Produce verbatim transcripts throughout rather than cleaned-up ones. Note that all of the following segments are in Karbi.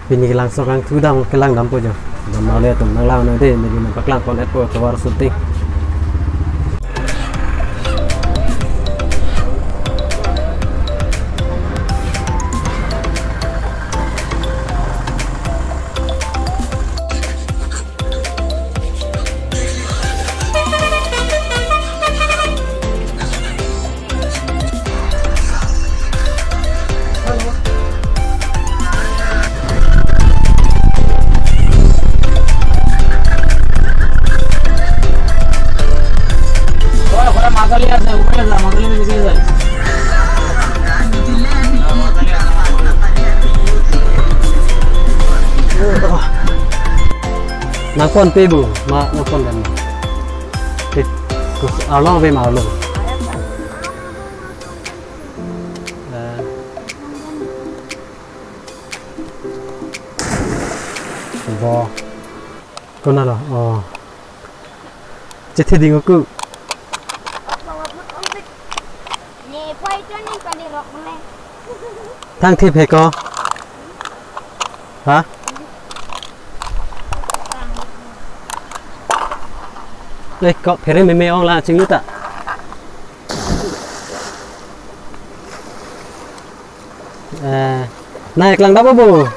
Pini kelangso kangthu dam kelang dampo jo. Dam male tum nang lang nang de, neli nang paklang pon-etpo tovar shooting. Nangpon pe bu, ma nangpon dan. Pe, kus arlong pe ma arlong. Eh. Bo. Konat lo? Oh. Chethi ding aku. Thang thi phe ko. Ha? Eh, ko phere meme ong la chinglu ta. Eh, nai kelang dap bo.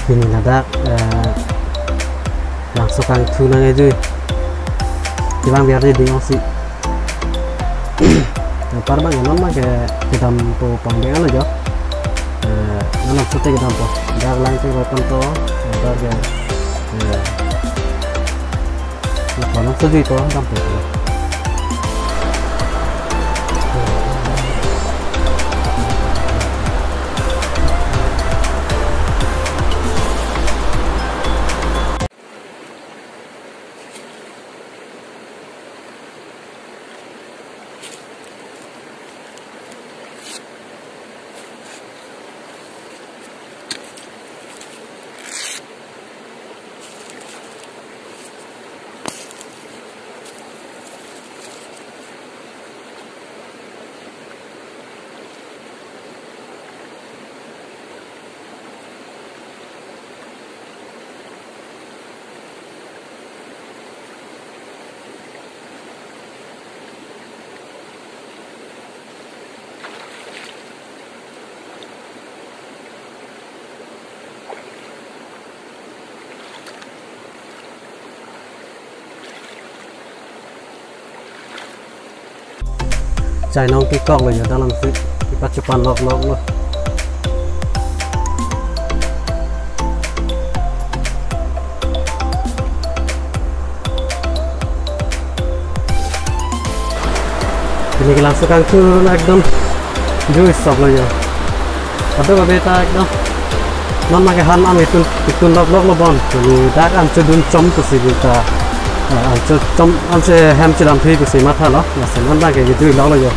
Pini ladak, eh, langso kangthu nang ejui. Kevang biar di ding ongsi. Anpar bang non ma ke kedampo pang deng alo jo. Eh, non shooting kedampo. Dak lang ke weapon to, anpar ke, eh, Nang kono sejui to dampo. Chainong kekok lo jo, dalam si kipat chupan lok lok lo. Pini kelangso kangthu ekdom juice sop lo jo. Ado babe ta ekdom. Non ma ke han am itun, itun lok lok lo bon. Pini dak an chedun chom pusi ta. Eh, an che chom, an che hem chedam thi pusi matha lo. Lasi non ma ke juice lok lo jo.